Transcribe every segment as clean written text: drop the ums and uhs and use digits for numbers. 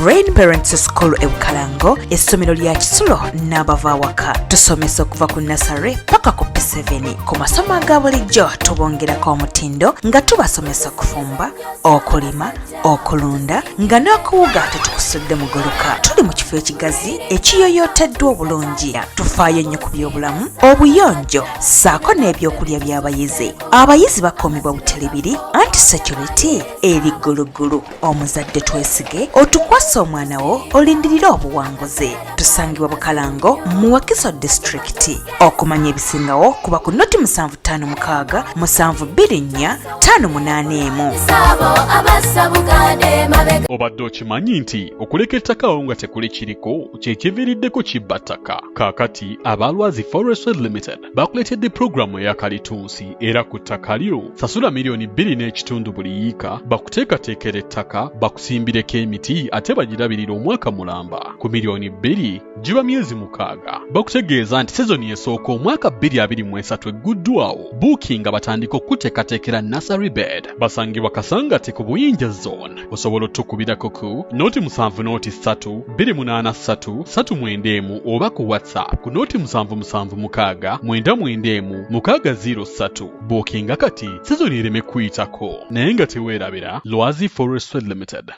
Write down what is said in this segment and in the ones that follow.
Brain Parents School e Bukalango, essomero lya kisulo n'abava awaka. Tusomesa okuva ku nasare paka ku P7. Ku masomo aga bulijjo tubongerako omutindo nga tubasomesa okufumba, okulima, okulunda nga n'okuwuga tetukusudde muguluka. Tuli mu kifo ekigazi ekiyoyooteddwa obulungi. Tufaayo nnyo ku byobulamu, obuyonjo ssaako n'ebyokulya by'abayizi. Abayizi bakuumibwa butelebiri anti security eri gguluggulu. Omuzadde twesige otukwasa omwana wo olindirire obuwanguzi. Tusangibwa Bukalango mu Wakiso disitulikiti. Okumanya ebisingawo kuba ku noti 756 724 581. Obadde okimanyi nti okuleka ettaka awo nga tekuli kiriko kye kiviiriddeko kibba ttaka? Kaakati aba Lwazi Forestry Limited bakuleetedde pulogulaamu eya kalitunsi era ku ttaka lyo sasula miliyoni bbiri n'ekitundu buli yiika bakuteekateekera ettaka bakusimbireko emiti ate bagirabirire omwaka mulamba. Ku miliyoni bbiri giba myezi mukaaga. Bakutegeeza nti sizoni esooka omwaka 2023 egguddwawo. Buukinga batandike okukuteekateekera nursery bed. Basangibwa Kasangati ku Buyinja Zone. Osobola otukubirako ku noti 7 noti 3 283 391 oba ku WhatsApp ku noti 776 991 603. Buukinga kati sizoni ereme kuyitako. Naye nga teweerabira Lwazi Forestry Limited.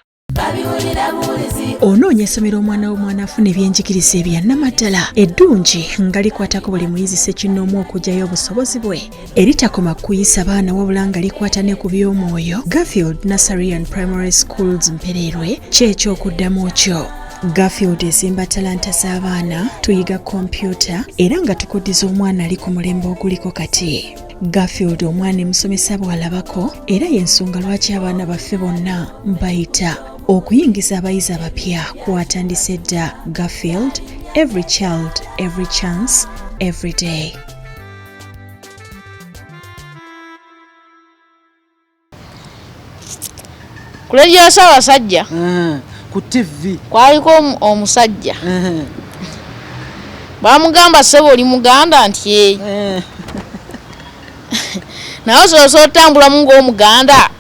Onoonya essomero omwana wo mwana afuna ebyenjigiriza ebya nnamaddala eddungi nga likwatako buli muyizi ssekinnoomu okuggyayo obusobozi bwe eritakoma kuyisa baana wabula nga likwata ne ku by'omwoyo. Garfield Nursery and Primary Schools Mpereerwe kyekyokuddamu kyo. Garfield ezimba talanta z'abaana, tuyiga kompyuta era nga tukuddiza omwana ali ku mulembe oguliko kati. Garfield omwana emusomesa bw'alabako era y'ensonga lwaki abaana baffe bonna bayita. Okuyingiza abayizi abapya kwatandise dda. Garfield, every child, every chance, every day. Ku leediyo ya Ssaabasajja ku TV kwaliko omusajja bamugamba, ssebo oli muganda? Nti ee. Naye osoose otambulamu ng'omuganda?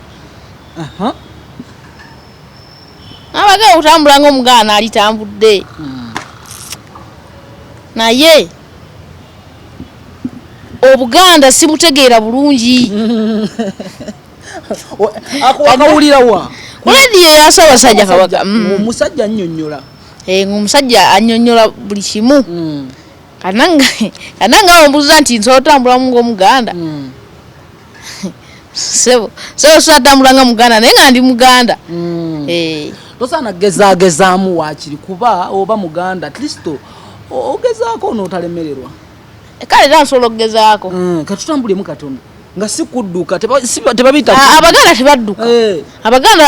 Abagenda okutambula ng'omuganda n'alitambudde, naye obuganda sibutegeera bulungi. Akawulira wa? Ku leediyo ya Ssaabasajja Kabaka. Omusajja annyonnyola. Ng'omusajja annyonnyola buli kimu. Kananga ombuuza nti nsobola otambulamu ng'omuganda? Sebo, sebo, soatambula nga muganda, naye nga ndi muganda. Tosaana gezaagezaamu waakiri kuba oba muganda, at least ogezaako n'otalemererwa. Kale era nsobola okugezaako. Katutambulemu katono nga si kudduka, tebabiyita Abaganda tebadduka. Abaganda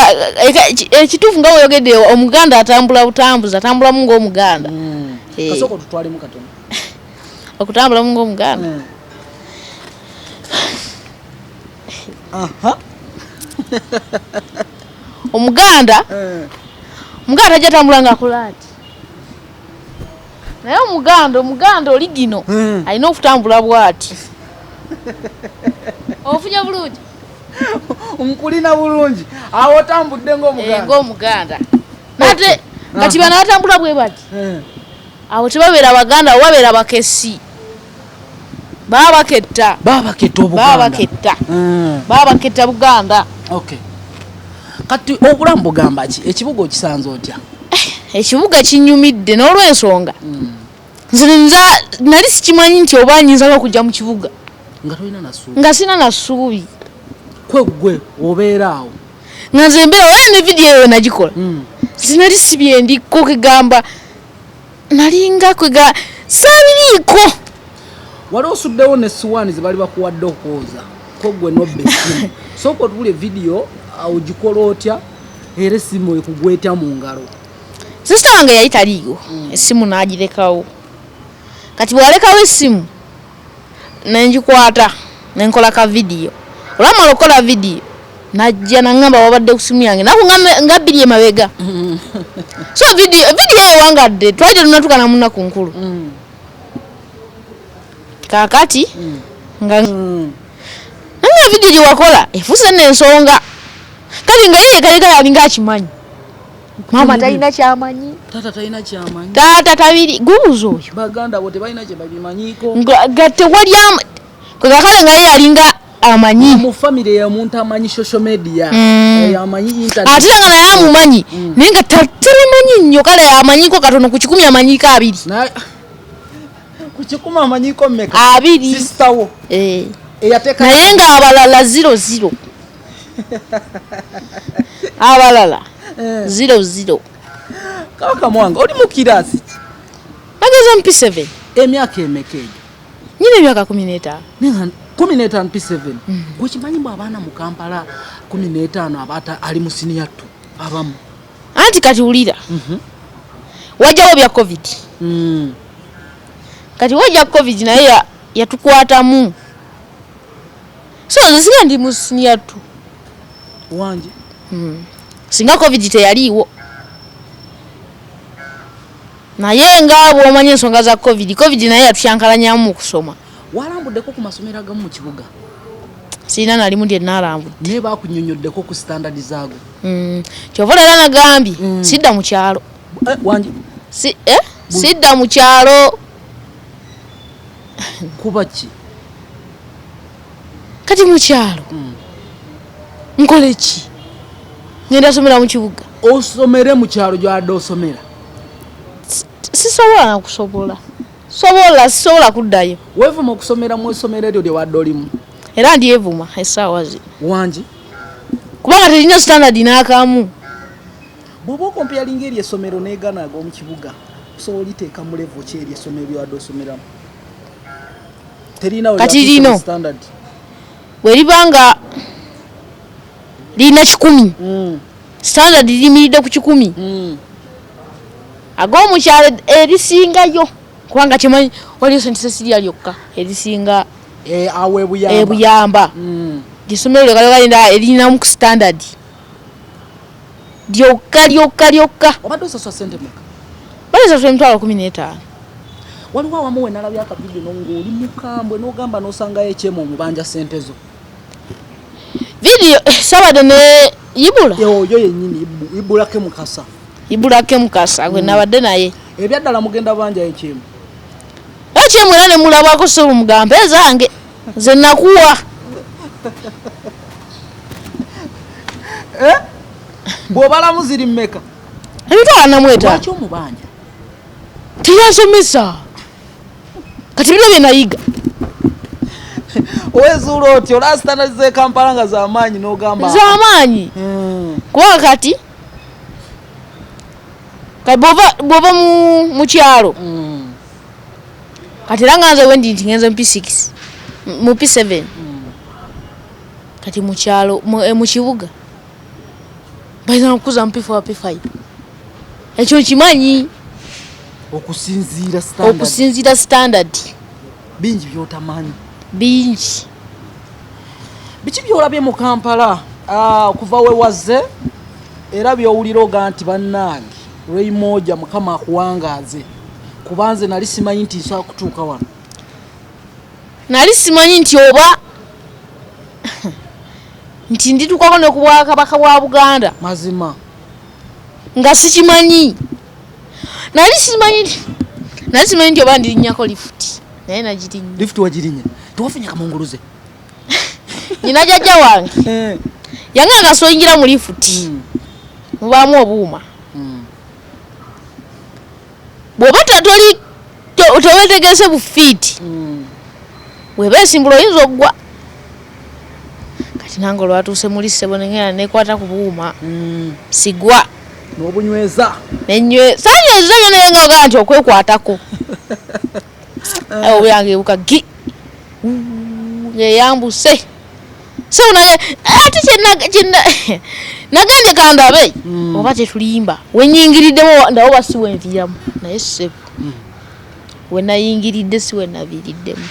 ekituufu nga weyogedde, omuganda atambula butambuzi, atambulamu ng'omuganda. Kasooka otutwalemu katono. Okutambulamu ng'omuganda. Omuganda, omuganda tajja tambula ng'akola ati, naye omuganda, omuganda oli gino alina okutambula bw'ati. Ofunye bulungi? Nkulina bulungi. Awo otambudde ng'omuganda. Ng'omuganda. Nate kati bano batambula bwe bati, abo tebabeera baganda, abo babeera bakessi, baba baketta. Baba baketta. Baba obuganda. Baketta. Baba baketta buganda. Okay, kati obulamu bugamba ki? Ekibuga okisanze otya? Ekibuga kinyumidde n'olwensonga nze nza nali sikimanyi nti oba nyinza okujja mu kibuga. Nga tolina nasuubi. Nga sina na ssuubi. Kweggwe obeera awo. Nga nze mbeera oyo ne vidiyo eyo nagikola, sinali sibyendiko, kegamba nalinga kwega saabiriiko. Wali osuddewo ne siwaani ze bali bakuwadde okwoza, ko gwe nobba essimu. Sooka otubule vidiyo ogikola otya, era essimu ekugwetya mu ngalo? Sisita wange yali taliiwo, essimu n'agirekawo. Kati bw'alekawo essimu nengikwata nenkola ka vidiyo. Olwamala okukola vidiyo, najja naŋŋamba, wabadde ku simu yange naku nga bbiri emabega. So vidiyo, vidiyo eyo wangadde twali tetunatuuka na munaku nkulu. Kaakati nga nga vidiyo gye wakola efuuse nensonga, kati nga ye yekayeka yalinga akimanyi. Maama talina kyamanyi, Taata talina kyamanyi. Taata tabiri gubuuza oyo. Baganda bo tebalina kye babimanyiiko. Nga tewali kale nga ye yalinga amanyi. Mu famire y'omuntu amanyi social media, amanyi internet. Ate nga naye amumanyi, naye nga tabimanyi nnyo. Kale amanyiko katono, ku 100 amanyiko 2. Ku 100 amanyiko mmeka? 20. Sister wo eyateeka. Naye nga abalala 0 0, abalala 0 0. Kabaka Mwanga, oli mu kiraasi ki? Ageze mu P7. Emyaka emeka egyo? Nyina emyaka 15. 15, P7. Gwekimanyi bwe abaana mu Kampala 15 abaata ali mu senior 2 abamu. Anti kati wulira, wajjawo bya COVID. Kati wajja COVID, naye yatukwatamu. So nze singa ndi mu senior 2. Wangi? Singa COVID teyaliiwo. Naye nga bw'omanyi ensonga za COVID, COVID naye yatukyankalanyamu mu kusoma. Walambuddeko ku masomero agamu mu kibuga? Sirina nalimu ndye naalambudde. Naye bakunyonyoddeko ku standard zaago? Kyova olera nagambye, sidda mu kyalo. Wangi? Sidda mu kyalo. Kuba ki? Kati mu kyalo nkole ki? Ngenda somera mu kibuga. Osomere mu kyalo gy'adde osomera? Sisobola nakusobola, sobola, sisobola kuddayo. Weevuma okusomera mu essomero eryo lye wadde olimu? Era ndyevuma essaawa zino. Wangi? Kubanga terina standard n'akamu. Bw'oba okompeyalinga eri essomero n'egana ag'omu kibuga, osobola oliteeka mu level ki eri essomero lyewadde osomeramu? Terina we Kati lyatuuse mu lino. standard. Bwe liba nga lirina 100, standard liyimiridde ku 100, ag'omukyalo erisingayo, kubanga kimanyi waliyo St Cecilia lyokka erisinga. Eh, awo ebuyamba. Ebuyamba lisomero lyokka erinamu ku standard lyokka lyokka lyokka. Obadde osasula sente meka? Basasula 150,000. Waliwo awamu we nalabye akavidiyo ng'oli mukambwe n'ogamba n'osangayo ekyema omubanja sente zo. Vidiyo sabadde ne Ibula. Eh, oyo yennyini Ibulake Mukasa. Ibulake Mukasa gwe nabadde naye. Ebyaddala mugenda banjayo ekyemu? Ekyemu era nemulabako, sebo, mugambe ezange ze nakuwa. Bw'obalamu ziri mmeka? 45,000. Lwaki omubanja? Teyansomesa. Kati bino bye nayiga. Wezuula otyo olaba standard z'e Kampala nga z'amaanyi n'ogamba Z'amaanyi. Kubanga kati kati bw'ova mu kyalo, kati era nga nze wendi nti ngenze mu P6, mu P7, kati mu kyalo, mu kibuga bayinza nokukuza mu P4, P5. Ekyo nkimanyi. Okusinziira standard. Okusinziira standard. Bingi by'otamanyi. Bingi. Biki by'olabye mu Kampala, ah, okuva we wazze, era by'owulira oga nti bannange Lweimoja, Mukama akuwangaaze, kubanze nali simanyi nti nsobola kutuuka wano? Nali simanyi nti oba nti nditukako ne ku bwakabaka bwa Buganda. Mazima. Nga sikimanyi. Nali simanyi nti oba ndirinnyako lifuti, naye nagirinnya. Lifuti wagirinnya, tewafunye kamunguluze? Nyina jjajja wange yange nga soyingira mu lifuti, mubaamu obuuma. Bw'oba toli towetegese bufiiti, bweba esimbula oyinza okugwa. Kati nange olwatuuse muli, ssebo, nengenda nekwata ku buuma, sigwa. N'obunyweza. Nenywe sanyweza nyo, naye nga ogaa nti okwekwatako obyange ebuka gi ngeyambuse. So naye ate kyena nagambye kandabe oba tetulimba, wenyingiriddemu ndawo oba si wenviiramu. Naye ssebo, wenayingiridde si wenaviiriddemu.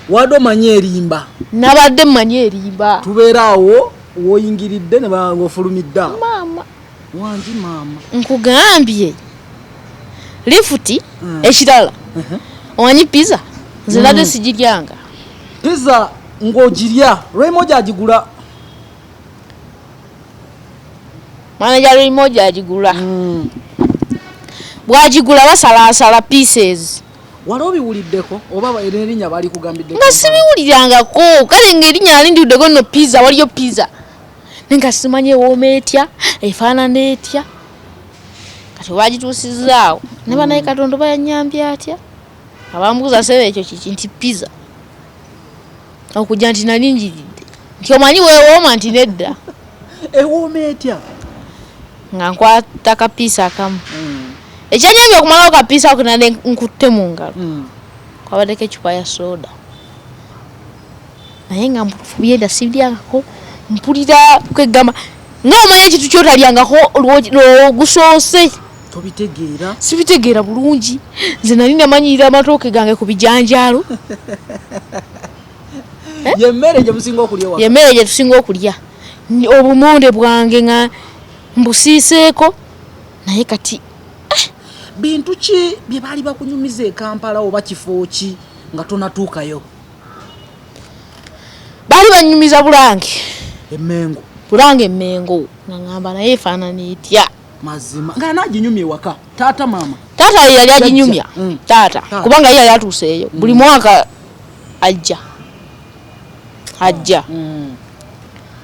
Wadde omanyi erimba? Nabadde mmanyi erimba. Tubeera awo woyingiridde ne ng'ofulumidde awo. Maama. Wangi maama? Nkugambye lifuti. Ekirala, omanyi pizza nze nadde sigiryanga. Pizza ng'ogirya lwemoja agigula? Manager Limoja agigula. Bwagigula basalaasala pieces. Wali obiwuliddeko oba erinnya balikugambiddeko? Nga sibiwulirangako, kale ng'erinnya nali ndiwuddeko nno pizza, waliyo pizza naye nga simanyi ewooma etya, efaanana etya. Kati obagituusizaawo ne banaye Katonda oba yannyambye atya, abambuuza sebe ekyo kiki nti pizza, okujja nti nali njiridde nti omanyi weewooma nti nedda. Ewooma etya? Nga nkwata kapiisa akamu. Ekyanyambye okumalawo kapiisa ako nade nkutte mu ngalo, kwabaddeko eccupa ya soda, naye nga mbutufu byenda sibyangako, mpulira kwegamba nga omanya ekintu kyotalyangako lwogusoose tobitegeera. Sibitegeera bulungi. Nze nali namanyirira amatooke gange ku bijanjaalo. Yemmere gye musinga okulya ewaka. Yemmere gye tusinga okulya, obumonde bwange nga mbusiiseeko, naye kati Bintu ki bye baali bakunyumiza e Kampala oba kifo ki nga tonatuukayo? Baali banyumiza Bulange. Emmengo. Bulange Emmengo, nga ŋŋamba naye efaanana etya? Mazima nga naginyumya ewaka taata, maama? Taata ye yali aginyumya. Taata. Taata. Kubanga ye yali atuuseeyo, buli mwaka ajja ajja.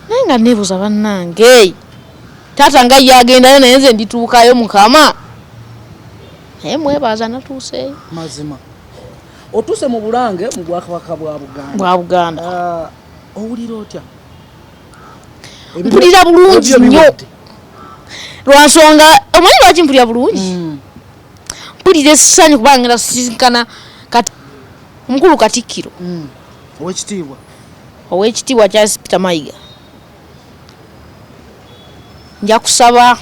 Naye nga neebuuza, bannange, taata nga ye agendayo, naye nze ndituukayo? Mukama naye mwebaza natuuseeyo. Mazima otuuse mu Bulange mu bwakabaka bwa Buganda. Bwa Buganda. Ah, owulira otya? Mpulira bulungi Ebyo nnyo. biwedde. Lwansonga omanyi lwaki mpulira bulungi? Mpulira essanyu kubanga ngenda sisinkana kati omukulu Katikkiro. Owekitiibwa. Owekitiibwa Charles Peter Mayiga. Nja kusaba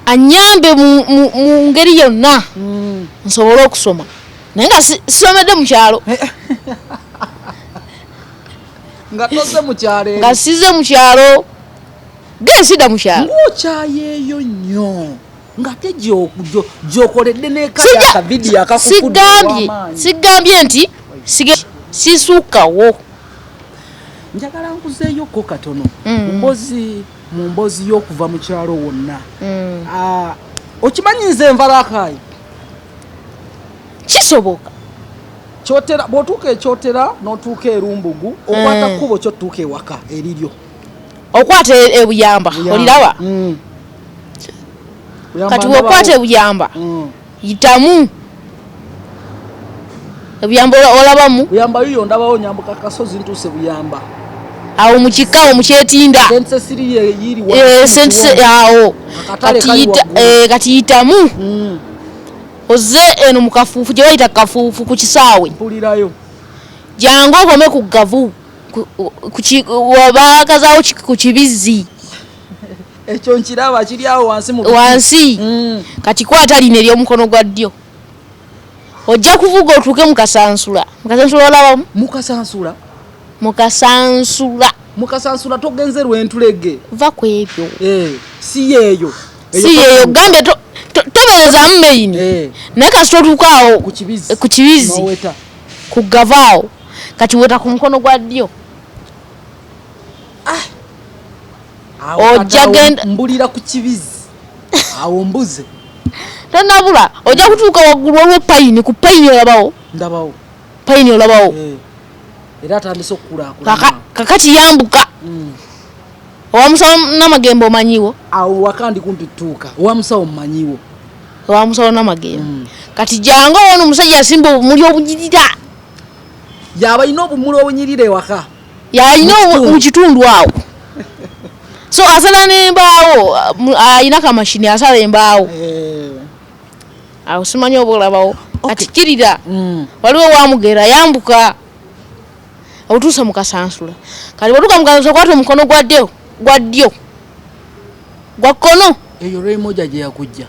anyambe mu ngeri yonna nsobole okusoma, naye nga sisomedde mu kyalo. Nga toze mu kyalo eri. Nga size mu kyalo, gensidda mu kyalo. Ng'okyayeeyo nnyo ng'ate gyokoledde n'ekali akavidiyo akakufudde Sigambye ow'amaanyi. Sigambye nti sisukkawo. Njagala nkuzeeyokko katono mu mbozi y'okuva mu kyalo wonna. Ah, okimanyi nze nva Rakai. Kisoboka. Kyotera, bw'otuuka ekyotera n'otuuka Erumbugu, okwata kkubo kyotuuka ewaka eriryo. Okwata Ebuyamba, oliraba. Buyamba. Kati Ndabawo. bwokwata Ebuyamba, yitamu Ebuyamba, olabamu. Buyamba yiyo ndabawo, nyambuka kasozi ntuuse Buyamba. Awo mukika awo mukyetinda. Saint Cecilia yiri Saint awo. Akatale Kati kali yita waggulu. Kati yitamu oze eno mu kafuufu gye bayita kafuufu ku kisaawe. Mpulirayo. Jangu okome ku gavu bakazaawo ku kibizzi. Ekyo nkiraba, kiri awo wansi mu biti. Wansi. Kati kwata lino ery'omukono gwa ddyo, ojja kuvuga otuuke mu Kasansula. Mu Kasansula olabamu. Mukasansula? Mu Kasansula. Mukasansula, togenze Lwentulege? Va ku ebyo. Eh, si yeeyo? Si yeeyo, gambye toberezaamu main. Naye kasita otuuka awo ku kibizi. Ku kibizi. N'oweta. Ku gavaawo, kati weta ku mukono gwa ddyo. Awo Ojja kati awo genda- mbulira ku kibizi awo, mbuze. Tonabula, ojja kutuuka waggulu, waliwo payini, ku payini olabawo. Ndabawo. Payini olabawo. Eh, era atandise okukulaakulana. Kakati yambuka owamusawo Namagembe, omanyiwo? Awo waka ndi kumpi tuuka owamusawo, mmanyiwo. Owamusawo Namagembe. Kati jangu owona omusajja asimba obumuli obunyirira. Yaba alina obumuli obunyirira ewaka? Yalina. Mu kitundu. Mu kitundu awo. So asala n'embaawo, alina kamashini asala embaawo. Awo simanyi oba olabawo. Kati kirira, waliwo wamugera, yambuka otuusa mu Kasansula. Kati bwotuuka mu Kasansula, kwata omukono gwa ddyo, gwa ddyo, gwa kkono. Eyo Lwemoja gye yakujja?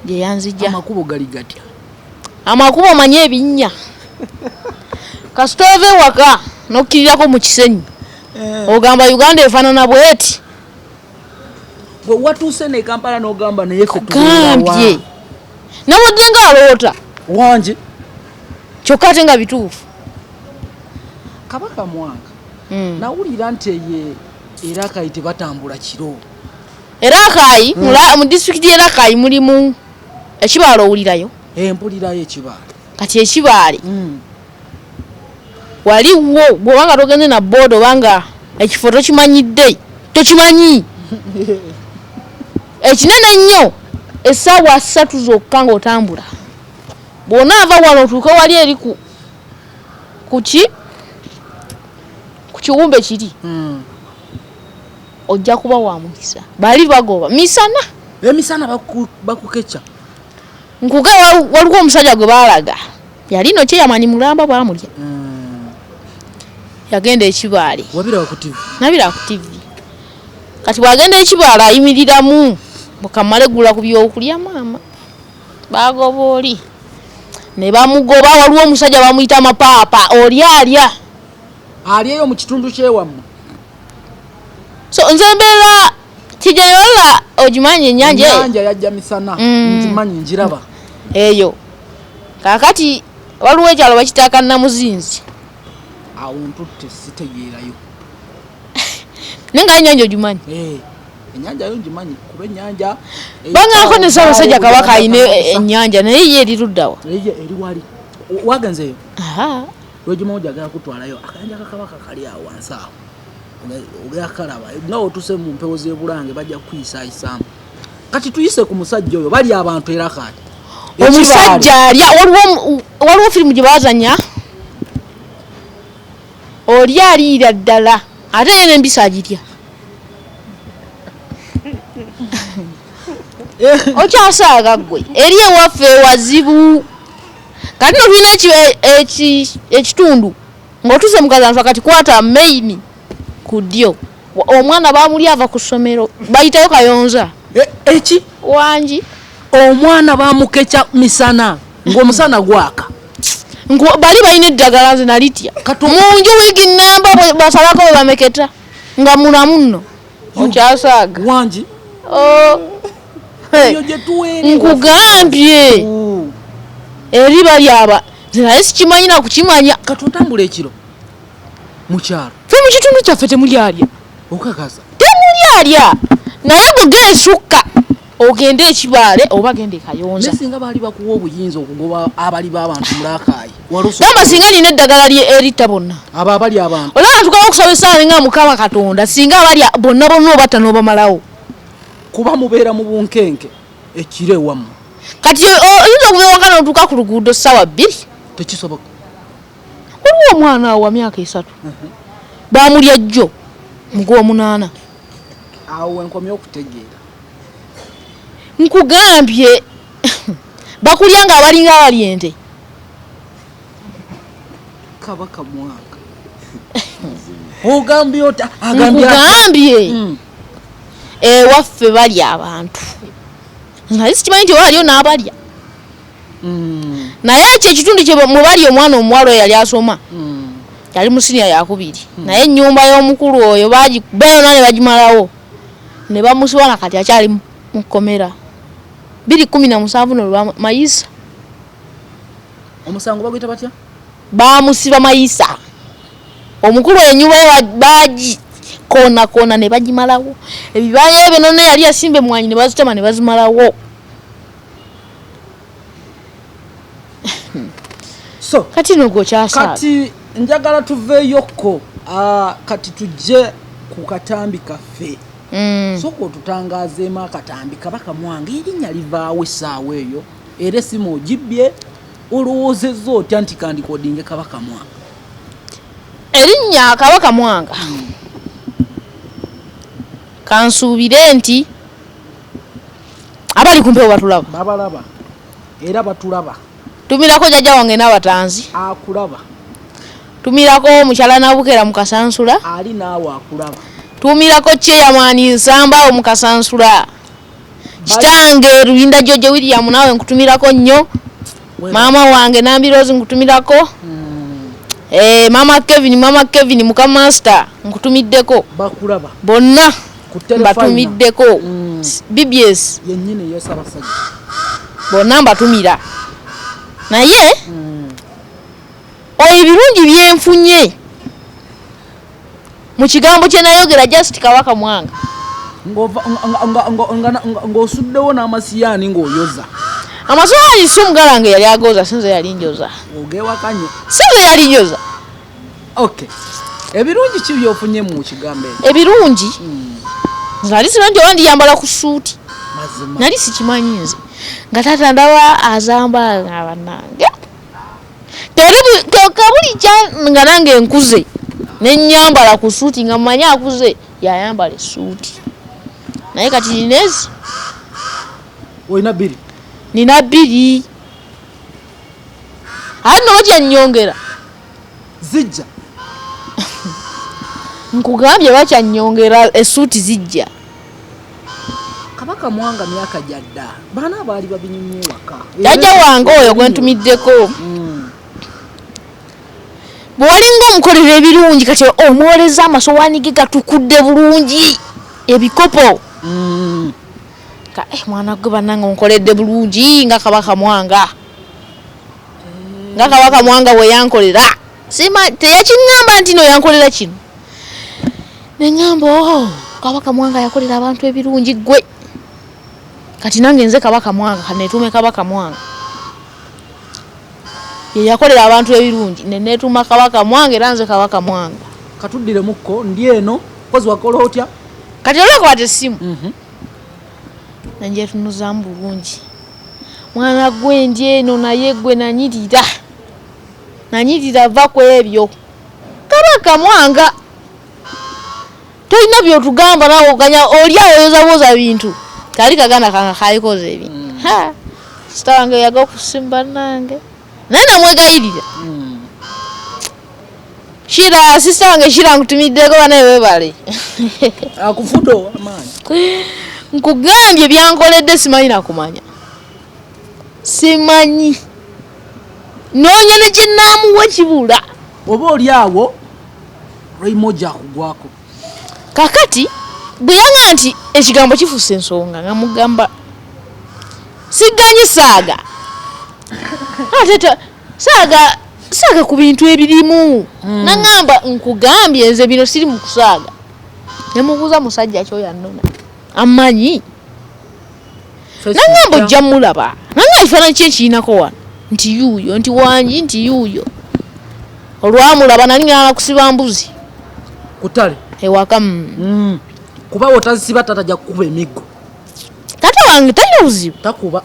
Gye yanzija. Amakubo gali gatya? Amakubo omanyi ebinnya. Kasita ova ewaka n'okkirirako mu kisenyi, ogamba Uganda efaanana bweti. Bwe watuuse ne Kampala n'ogamba naye ffe Gambye tubeerawa? Nabadde nga aloota. Wangi. Kyokka ate nga bituufu. Kabaka Mwanga, nawulira nti eye Era Akayi tebatambula kiro. Era Akayi mu disitulikiti y'e Rakai mulimu ekibaale, owulirayo? Empulirayo ekibaale. Kati ekibaale waliwo bw'obanga togenze na booda obanga ekifo tokimanyidde, tokimanyi, ekinene ennyo, essaawa 3 zokka ng'otambula, bw'onaava wano otuuke wali eri ku kuki ku kiwumbe kiri, ojja kuba wa mukisa. Bali bagoba misana. Emisana bakukeca. Nkuga waliwo omusajja gwe baalaga yali no kyeyamanyi mulamba bwamulya. Yagenda ekibaale. Wabiraba ku TV? Nabira ku TV. Kati bwagenda ekibaale ayimiriramu bukamale gula ku byokulya, maama bagoba oli ne bamugoba. Waliwo omusajja bamuyita Mapaapa, oli alya. Ali eyo mu kitundu kyewammwe? So nze mbeera Kijewala, ogimanyi ennyanja eyo? Ennyanja yajja misana. Ngimanyi, njiraba. Eyo kakati waliwo ekyalo bakitaaka Namuzinzi. Awo ntutte, sitegeerayo. Naye nga ennyanja ogimanyi? Eh, ennyanja yo ngimanyi, kuba ennyanja Bangako ne Ssaabasajja Kabaka ayina ennyanja, naye ye eri luddawa? Eye eri wali. Wagenzeeyo? Aha. Lwegimoja agala kutwalayo akayanja ka Kabaka kali awo wansi awo. Ogera kalaba nga otuse mu mpewo z'ebulange, bajja kukuyisaayisaamu. Kati tuyise ku musajja oyo bali abantu era kati Omusajja alya. Waliwo firimu gye bazanya, oli aliira ddala, ate ye n'embisi agirya. Okyasaaga ggwe. Eri ewaffe wazibu. Kati no tulina ekitundu ng'otuuse mu Kazanfa, kati kwata main ku ddyo, omwana bamuli ava ku ssomero, bayitayo Kayonza. Eki? Wangi. Omwana bamukeca misana ng'omusana gwaka? Bali balina eddagala, nze nalitya. Mu nju wiiki namba basalako bwe bameketa nga mulamu nno, okyasaaga. Wangi. Oh. Eyo gye tuweere. Nkugambye, eri bali aba, nze naye sikimanyi nakukimanya. Kati otambula ekiro mu kyalo? Fe mu kitundu kyaffe temuli alya. Okakasa? Temuli alya, naye gwe gensukka ogende ekibaale oba genda ekayonza. Naye singa baali bakuwa obuyinza okugoba abali b'abantu mulakaayi? Gamba singa nina eddagala eritta bonna. Abo abali abantu. Olaba ntukaba okusaba essaawa nga Mukama Katonda, singa abalya bonna bonna obatta n'obamalawo. Kuba mubeera mu bunkenke ekiro ewammwe. Kati oyinza okuva ewaka n'otuuka ku luguudo ssaawa 2? Tekisoboka. Waliwo omwana awo wa myaka 3, bamulya jjo mu gw'omunaana. Awo wenkomye okutegeera. Nkugambye, bakulya nga abalinga abali ente. Kabaka Mwanga, ogambye ota? Agambye ata? Nkugambye, ewaffe balya abantu, naye sikimanyi nti waliyo n'abalya. Naye ekyo ekitundu kye mwe bali, omwana omuwala oyo yali asoma, yali mu siniya yakubiri, naye ennyumba y'omukulu oyo bagikuba yonna ne bagimalawo ne bamusiba, na kati akyali mu kkomera 2017 no mayisa. Omusango baguyita batya? Bamusiba mayisa. Omukulu oyo ennyumba ye bagikoonakona ne bagimalawo, ebibanja ebyo nonna yali yasimba emwanyi ne bazitema ne bazimalawo. So kati no gwokyasaaga. Kati njagala tuveeyokko. Ah, kati tujje ku katambi kaffe. Sooka otutangazeemu akatambi Kabaka Mwanga, erinnya livaawo essaawa eyo, era essimu ogibbye, olowoozezza otya nti kandikodinge Kabaka Mwanga? Erinnya Kabaka Mwanga, kansuubire nti abali kumpewo batulaba. Babalaba era batulaba. Tumirako jjajja wange n'abatanzi. Akulaba. Tumirako mukyala Nabukera mu Kasansula. Ali naawe akulaba. Tumirako chairman Nsamba mu Kasansula, kitange Luyinda George William, naawe nkutumirako nnyo. Maama wange Nambirozi nkutumirako. Eh, mama Kevin, mama Kevin mukamaster, nkutumiddeko. Bakulaba. Bonna Ku terefayina. mbatumiddeko. BBS yennyini ey'Ssaabasajja. Bonna mbatumira, naye oyo ebirungi byenfunye. Mu kigambo kye nayogera just Kabaka Mwanga. Ng'osuddewo n'amasiyaani ng'oyoza. Amasowaani si omugala wange yali agooza, sinze yali njoza. Ogewakanye. Sinze yali njoza. Okay. Ebirungi ki by'ofunye mu kigambo ekyo? Ebirungi? Nze nali simanyi nti oba ndiyambala ku ssuuti. Mazima. Nali sikimanyi nze. Nga taata ndaba azambala nga bannange. Kabulikya nga nange nkuze ne nnyambala ku ssuuti nga mmanyi akuze yayambala essuuti. Naye kati nina ezi. Olina bbiri? Nina bbiri. Ate nno bakyannyongera. Zijja. Nkugambye bakyannyongera essuuti zijja. Kabaka Mwanga myaka gya dda baana abaali babinyumya ewaka. Jjajja wange oyo gwe ntumiddeko. Bwe walinga omukolera ebirungi kati omwoleza amasowaani ge gatukudde bulungi ebikopo. Ka, mwana gwe bannange onkoledde bulungi nga Kabaka Mwanga. Nga Kabaka Mwanga bwe yankolera. Sima teyakiŋŋamba nti no yankolera kino. Ne ŋŋamba, oh, Kabaka Mwanga yakolera abantu ebirungi ggwe. Kati nange nze Kabaka Mwanga, kati neetuume Kabaka Mwanga. Ye yakolera abantu ebirungi, ne neetuuma Kabaka Mwanga era nze Kabaka Mwanga. Katuddiremukko ndi eno, mpozi wakola otya? Kati olwakwata essimu. Ne ngyetunuzaamu bulungi. Mwana gwe ndi eno naye gwe nanyirira. Nanyirira va ku ebyo. Kabaka Mwanga tolina by'otugamba naawe oganya oli awo oyozabooza bintu. Kali kaganda kange kaalikoza ebintu. Ha! Sita wange yaga okusimba nange. Naye namwegayirira. Shira, sista wange Shira nkutumiddeko banaye weebale. Akufudde ow'amaanyi. Nkugambye byankoledde simanyi nakumanya. Simanyi. Noonya ne kye nnaamuwa kibula. Oba oli awo Raymond akugwako. Kakati bwe yanga nti ekigambo kifuuse ensonga nga mugamba siganye saaga. Ate saaga saaga ku bintu ebirimu. Nangamba nkugambye nze bino siri mu kusaaga. Ne mubuuza musajja ki oyo annona. Ammanyi. Nangamba ojja mulaba. Nangamba ekifaananyi kye nkirinako wano. Nti yuuyo, nti wangi, nti yuuyo. Olwamulaba nali ngenda kusiba mbuzi. Ku ttale? Ewaka. Kuba w'otazisiba taata ajja kukuba emiggo. Taata wange talina buzibu. Takuba.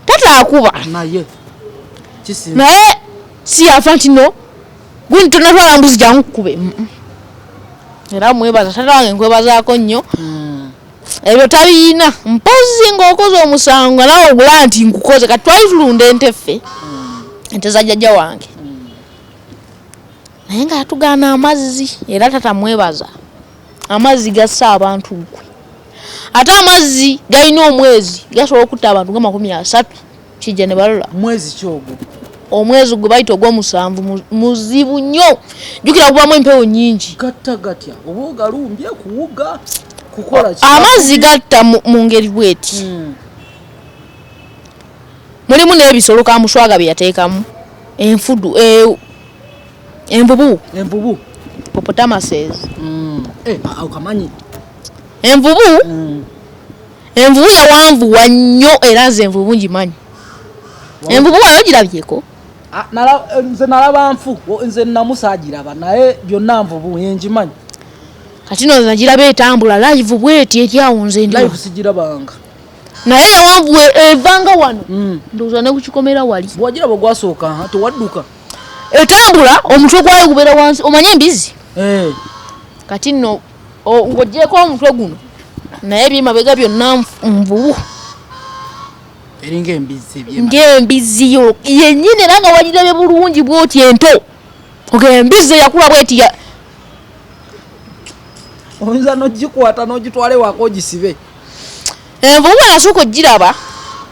Taata akuba. Naye kisinze. Naye si yafa nti no gundi tonatwala mbuzi jangu kukube. Era mwebaza taata wange nkwebazaako nnyo. Ebyo tabiyina mpozi ng'okoze omusango naawe ogula nti nkukoze. Kati twali tulunda ente ffe. Ente za jjajja wange. Naye nga yatugaana amazzi era taata mwebaza. Amazzi gassa abantu nkwe. Ate amazzi galina omwezi gasobola okutta abantu nga 30 kijja ne balola. Mwezi ki ogwo? Omwezi gwe bayita ogw'omusanvu muzibu nnyo. Jjukira gubamu empewo nnyingi. Gatta gatya? Oba ogalumbye kuwuga kukola ki? Amazzi gatta mu ngeri bw'eti. Mulimu n'ebisolo Kamuswaga bye yateekamu. Enfudu, envubu. Envubu. Hippopotamuses. Okamanyi. Envubu? Envubu yawanvuwa nnyo era nze envubu ngimanyi. Envubu wayo ogirabyeko? Nze nalaba nfu, nze namusa agiraba naye byonna nvubu ngimanyi. Kati nno nze nagiraba etambula live bw'eti eri awo nze ndi. Live sigirabanga. Naye yawanvuwa evanga wano. Ndowooza ne ku kikomera wali. Bw'ogiraba ogwasooka, ha, tewadduka. Etambula omutwe gwayo gubeera wansi, omanye embizi? Kati nno ng'oggyeeko omutwe guno naye ebyemabega byonna nvubu. Eringa embizzi ebyemabega. Ng'embizzi yo yennyini era nga wagirabye bulungi bw'oti ento. Okay, embizzi eyakula bw'eti ya Oyinza n'ogikwata n'ogitwala ewaka ogisibe. Envubu bwe nasooka ogiraba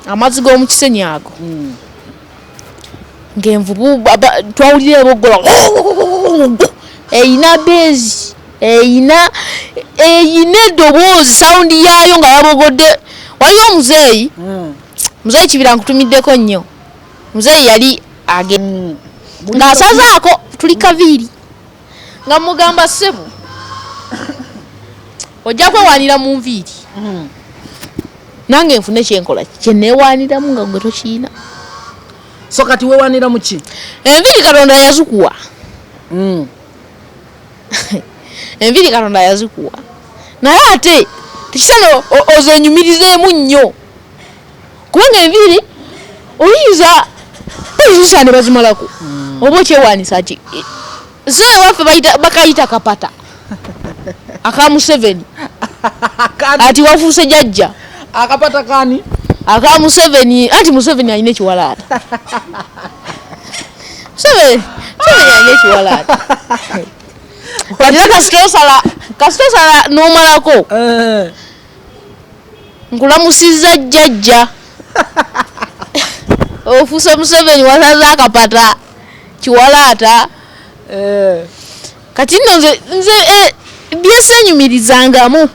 amazzi g'omu kisenyi ago. Ng'envubu twawulira eboggola. Eyina beezi, eyina eddoboozi sawundi yaayo nga yabogodde. Waliwo omuzeeyi, muzeeyi Kibira nkutumiddeko nnyo. Muzeeyi yali ng'asazaako tuli kaviiri. Nga mugamba ssebo ojja kwewaanira mu nviiri nange nfune kyenkola kyeneewaaniramu nga gwe tokiina. So kati wewanira muki? Enviiri Katonda yazikuwa. Enviiri Katonda yazikuwa, naye ate tekisana ozenyumirizeemu nnyo, kubanga enviiri oyinza oyinza ne bazimalako oba okyewaanisa ki. So ewaffe bakayita kapata aka Museveni. Ati wafuuse jajja. Akapata kani? Aka Museveni. Anti Museveni alina ekiwalaata. Museveni alina ekiwalaata. Kati era kasita osala n'omalako. Nkulamusizza jjajja, ofuuse Museveni, wasaze akapata kiwalaata. Kati nno nze byesenyumirizangamu,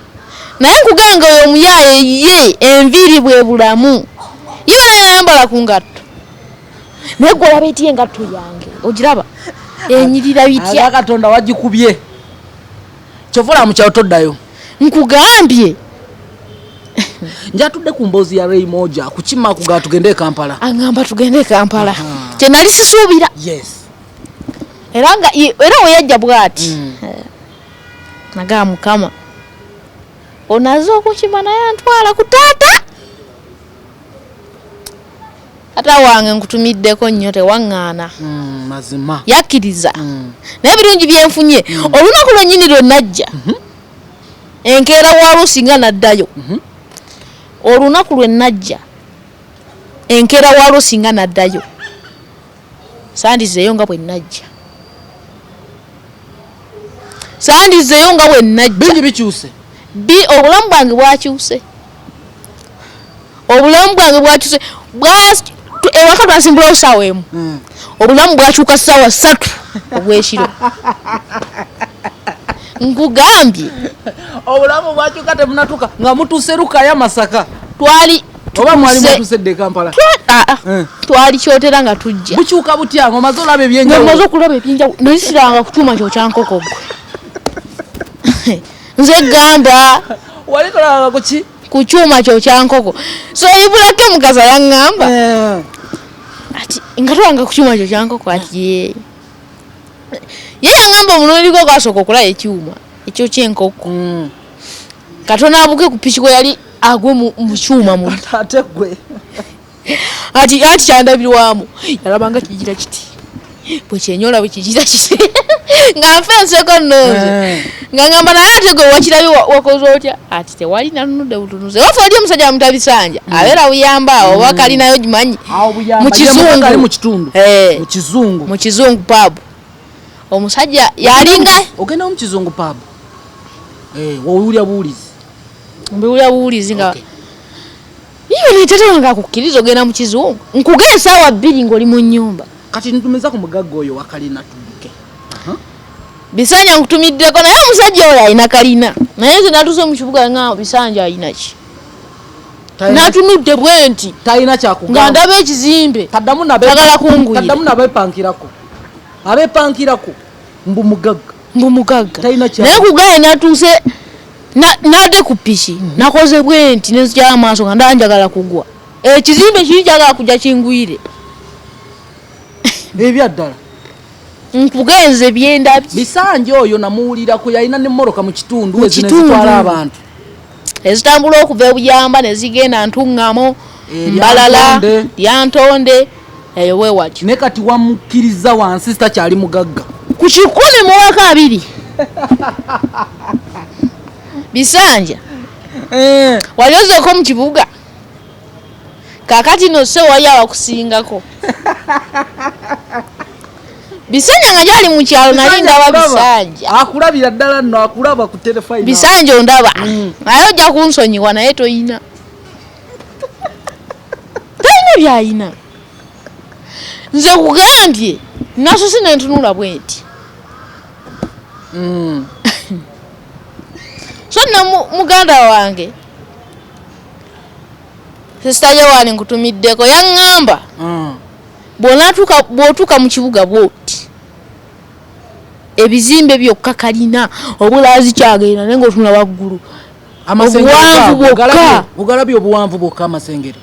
naye nkugamba oyo omuyaaye ye enviiri bwe bulamu. Ye bana yayambala ku ngatto, naye gwe olaba etya engatto yange? Ogiraba enyirira bitya? Aga Katonda wagikubye, kyova olaba mukyalo toddayo. Nkugambye. Njatudde ku mboozi ya Ray Moja kukima kugaa tugende e Kampala. Aŋŋamba tugende e Kampala, kyenali sisuubira. Era nga era we yajja bw'ati, nagamba Mukama onaze okukima, naye antwala ku taata. Taata wange nkutumiddeko nnyo, tewaŋŋaana. Mazima. Yakkiriza. Naye ebirungi byenfunye olunaku lwennyini lwe najja, enkeera waalwo singa naddayo. Olunaku lwe najja, enkeera waalwo singa naddayo, sandizeeyo nga bwe najja, sandizeeyo nga bwe najja. Bingi bikyuse. Obulamu bwange bwakyuse, obulamu bwange bwakyuse. Ewaka twasimbulawo saawa 1. Obulamu bwakyuka saawa 3 ogw'ekiro, nkugambye. Obulamu bwakyuka temunatuuka, nga mutuuse Lukaya Masaka. Twali Oba mwali mutuuse dda e Kampala? Twali Kyotera nga tujja. Bukyuka butya nga omaze olaba ebyenjawulo? Nga omaze okulaba ebyenjawulo, naye siranga ku kyuma kyo kyankoko gwe. Nze gamba. Wali tolabanga ku ki? Ku kyuma kyo kyankoko. So Ibulake Mukasa yaŋŋamba ati nga tolanga ku kyuma kyo kyankoko, ati ye ye yaŋŋamba omulundi gwe gwasooka okulaba ekyuma ekyo ky'enkoko, katono abuke ku piki kwe yali agwe mu kyuma muli. Ate gwe? Ati kyandabirwamu, yalabanga kigira kiti bwe kyenyola, bwe kigira kiti, nga nfa enseko nno nze. Nga ngamba naye ate gwe wakirabye wakoze otya? Ati tewali, nanunudde butunuze. Waffe oli omusajja bamuta Bisanja, abeera Buyamba awo, oba kalinayo gimanyi. Awo Buyamba, Mu ye Kizungu. mugagga ali mu kitundu. Mu Kizungu. Mu Kizungu Pub omusajja yalinga. Ogenda mu Kizungu Pub, wowulira buwulizi? Mbiwulira buwulizi nga iwe tata wange akukkiriza ogenda mu Kizungu, nkuga esaawa 2 ng'oli mu nnyumba. Kati ntumiza ku mugagga oyo wakalina tudduke. Bisanja nkutumiddeko, naye omusajja oyo alina kalina, naye nze natuuse mu kibuga nga Bisanja alina ki? Natunudde bwe nti Talina kyakugamba. Nga ndaba ekizimbe. Taddamu Tagala kungwira. Taddamu nabepankirako, abepankirako mbu mugagga. Mbu mugagga. Talina kya- Naye kugaye natuuse nadde ku piki, nakoze bwe nti nenzigyayo amaaso nga ndaba njagala kugwa, ekizimbe kiri njagala kujja kingwire. Ebyaddala. Nkugenze byendabye. Bisanja oyo namuwulirako, yalina nemmoroka mu kitundu. Mu Ezino kitundu. ezitwala abantu. Ezitambula okuva ebuyamba nezigenda Ntuŋŋamo, Mbalala. Lyantonde. Lyantonde eyo weewatyo. Naye kati wamukkiriza wansi, takyali mugagga. Ku 10 muwako 20, Bisanja. Wali ozeeko mu kibuga, kakati no se wali abakusingako. Bisanja nga gyali mu kyalo nali ndaba Akulaba. Bisanja. Akulabira ddala nno, akulaba ku terefayina. Bisanja ondaba, naye ojja kunsonyiwa, naye toyina, talina byayina. Nze kugambye nasose nentunula bwe nti. So nno muganda wange Sisita Yowaani nkutumiddeko, yaŋŋamba bw'otuuka mu kibuga bw'oti. Ebizimbe byokka kalina obulaazi kyagenda naye ngaotunula waggulu obuwanvu bwokka. Ogalabye obuwanvu bwokka amasengere.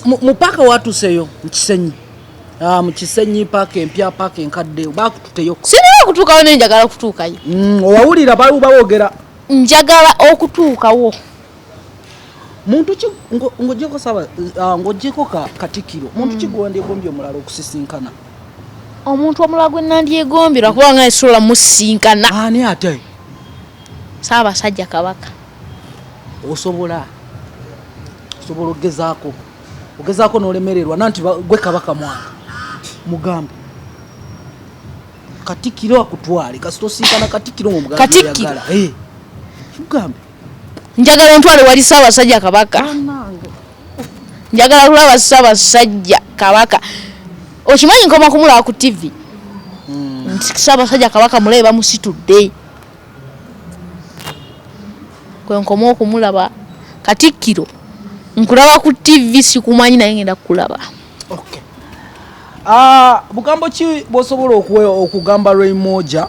Mu paaka watuuseyo mu Kisenyi. Ah, mu Kisenyi paaka empya, paaka enkadde bakututeyo? Sirina kutuukawo naye njagala kutuukayo. Owawulira bawogera? Njagala okutuukawo. Muntu ki ng'ogyeko saba, ng'ogyeko Katikkiro, muntu ki gwewandyegombye omulala okusisinkana? Omuntu omulala gwe nandyegombye, lwakuba nga esobola musisinkana. Ani ate? Ssaabasajja Kabaka. Osobola ogezaako n'olemererwa nanti gwe Kabaka Mwanga mugambe Katikkiro akutwale, kasita osinkana Katikkiro ng'omugambe. Katikkiro. Oyagala. Mugambe. Njagala ontwale wali Ssaabasajja Kabaka. Bannange. Njagala kulaba Ssaabasajja Kabaka. Okimanyi nkoma kumulaba ku TV nti Ssaabasajja Kabaka mulabe bamusitudde, kwenkoma okumulaba. Katikkiro, nkulaba ku TV, sikumanyi, naye ngenda kukulaba. Okay. Bugambo ki bwosobola okugamba Ray Moja,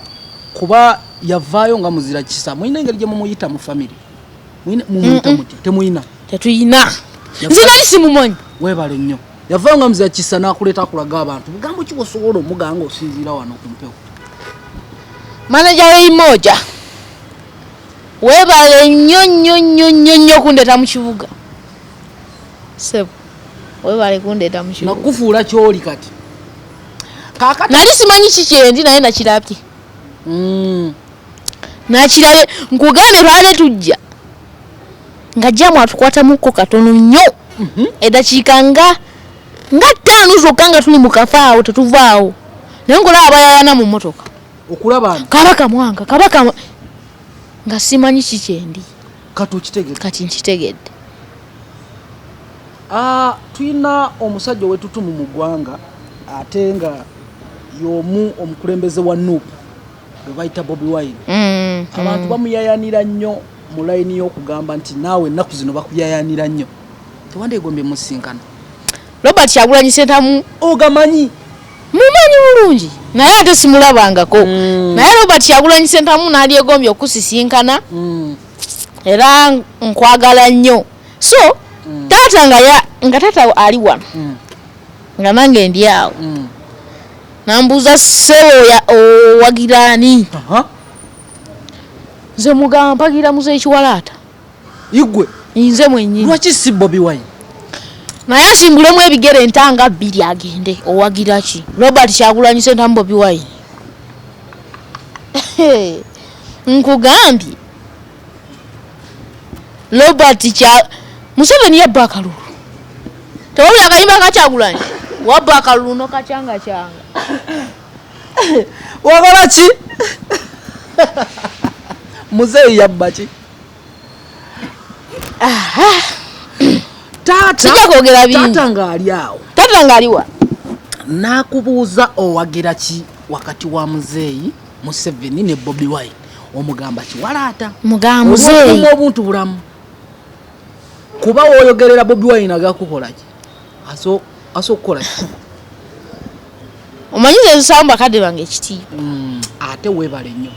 kuba yavaayo nga muzira kisa? Mulina engeri gye mumuyita mu family? Mumuyita mutya? Temuyina? Tetuyina. Nze nali simumanyi. Weebale nnyo. Yavaayo nga muzira kisa n'akuleeta akulaga abantu. Bugambo ki bwosobola omugamba nga osinziira wano ku mpewo? Manager Ray Moja, weebale nnyo nnyo nnyo nnyo nnyo kundeeta mu kibuga. Sebo, weebale kundeeta mu kibuga. Nakufuula kyoli kati kaakati. Nali simanyi kikyendi, naye nakirabye. Nakirabye. Nkugambye, twale tujja nga jamu atukwatamuko katono nnyo, eddakiika nga 5 zokka nga tuli mu kafaawo, tetuvaawo, naye nkolaba abayayana mu mmotoka. Okulaba nti Kabaka Mwanga, Kabaka nga simanyi kikyendi. Kati okitegedde? Kati nkitegedde. Ah, tulina omusajja owetutumu mu ggwanga, ate nga y'omu omukulembeze wa NUP gwe bayita Bobi Wine. Abantu bamuyayanira nnyo mu layini y'okugamba nti naawe ennaku zino bakuyayanira nnyo. Tewandeegombye musinkana? Robert Kyagulanyi Sentamu. Ogamanyi? Mumanyi bulungi, naye ate simulabangako. Naye Robert Kyagulanyi Sentamu nalyegombye okusisinkana. Era nkwagala nnyo. So taata nga ya nga taata ali wano, nga nange ndi awo, nambuuza, "Ssebo, owagira ani?" Nze mugamba, "Mpagira Muzeeyi Kiwalaata." Igwe? Nze mwennyini. Lwaki si Bobi Wine? Naye asimbulemu ebigere entanga 2 agende. Owagira ki? Robert Kyagulanyi Sentamu, Bobi Wine. Nkugambye, Robert kya Museveni yabba akalulu. Tewabula akayimba ka Kyagulanyi, wabba akalulu nokacyanga cyanga. Wakola ki? Muzeeyi yabba ki? Taata Sijja kwogera bingi. Taata ng'ali awo. Taata ng'aliwa? N'akubuuza owagira ki wakati wa Muzeeyi Museveni ne Bobi Wine, omugamba Kiwalaata? Mugamba Muzeeyi. Olw'okuuma obuntu bulamu, kuba woyogerera Bobi Wine agakukola ki? Aso okukola ki? Omanyi nze nsaba bakadde bange ekitiibwa. Ate weebale nnyo.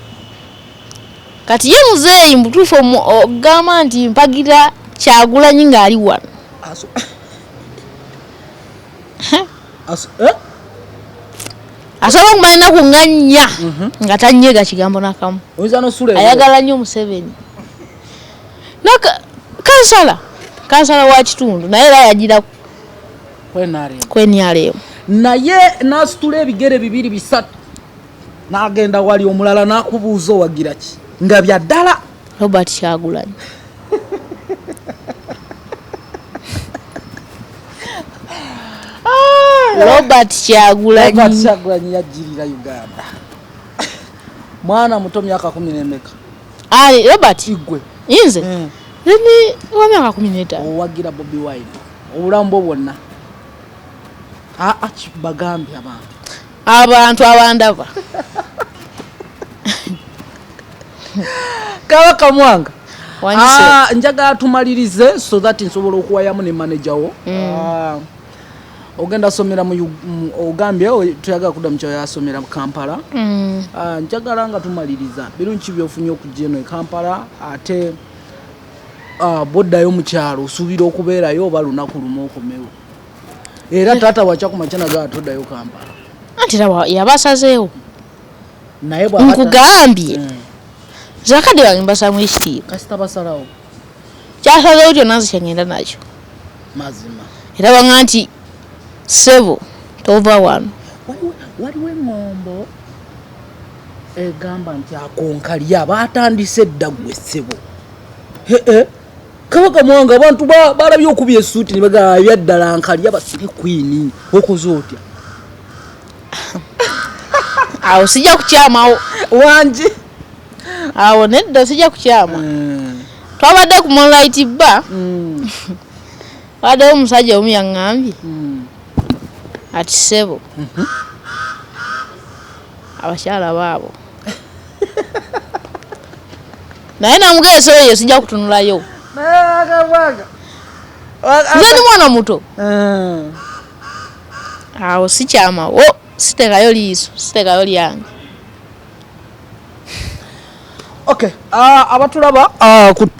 Kati ye Muzeeyi mubutuufu ogamba nti mpagira Kyagulanyi ng'ali wano. Eh? Asobola okumala ennaku nga 4 nga tanyega kigambo nakamu. Oyinza n'osula ebweru. Ayagala nnyo Museveni. Kansala wa kitundu, naye era yagira Ku NRM. Ku NRM. Naye n'asitula ebigere bibiri bisatu n'agenda wali omulala n'akubuuza owagira ki, nga bya ddala? Robert Kyagulanyi. Robert Robert Kyagulanyi. Kyagulanyi yajjirira Uganda mwana muto, myaka kumi n'emeka? Ali Robert? Igwe. Nze ni wa myaka 15. Owagira Bobi Wine obulamu bwo bwonna? Aa, bagambye abantu. Abantu abandaba. Kabaka Mwanga. Wanyise. Ah, njagala tumalirize so that nsobola okuwayamu ne manager wo. Ah, Ogenda somera mu ogambye toyagala kudda mu kyalo, yasomera mu Kampala. Ah, njagala nga tumaliriza, birungi ki byofunye okujja eno e Kampala, ate bwoddayo mu kyalo osuubira okubeerayo oba lunaku lumu okomewo? Era taata wakya ku makya nagaa toddayo Kampala? Anti era yaba asazeewo. Naye Nkugambye, zakadde bange mbasaamu ekitiibwa. Kasita basalawo. Kyasazeewo kyonna nze kyengenda nakyo. Mazima. Era banga nti, "Ssebo, tova wano." Waliwo eŋŋombo egamba nti akonkalya batandise edda. Gwe ssebo, ee, Kabaka Mwanga, abantu balabye okubya essuuti ne bagamba ebyaddala nkalya basire kwini. Okoze otya? Awo sijja kukyamawo. Wangi? Awo nedda, sijja kukyama. Twabadde ku Moonlight Bar, waddewo omusajja omu yaŋŋambye ati, "Ssebo, abakyala baabo." Naye namugeesa eyo sijja kutunulayo, nze ndi mwana muto. Awo sikyamawo, sitekayo liiso, sitekayo lyange. Okay, abatulaba ku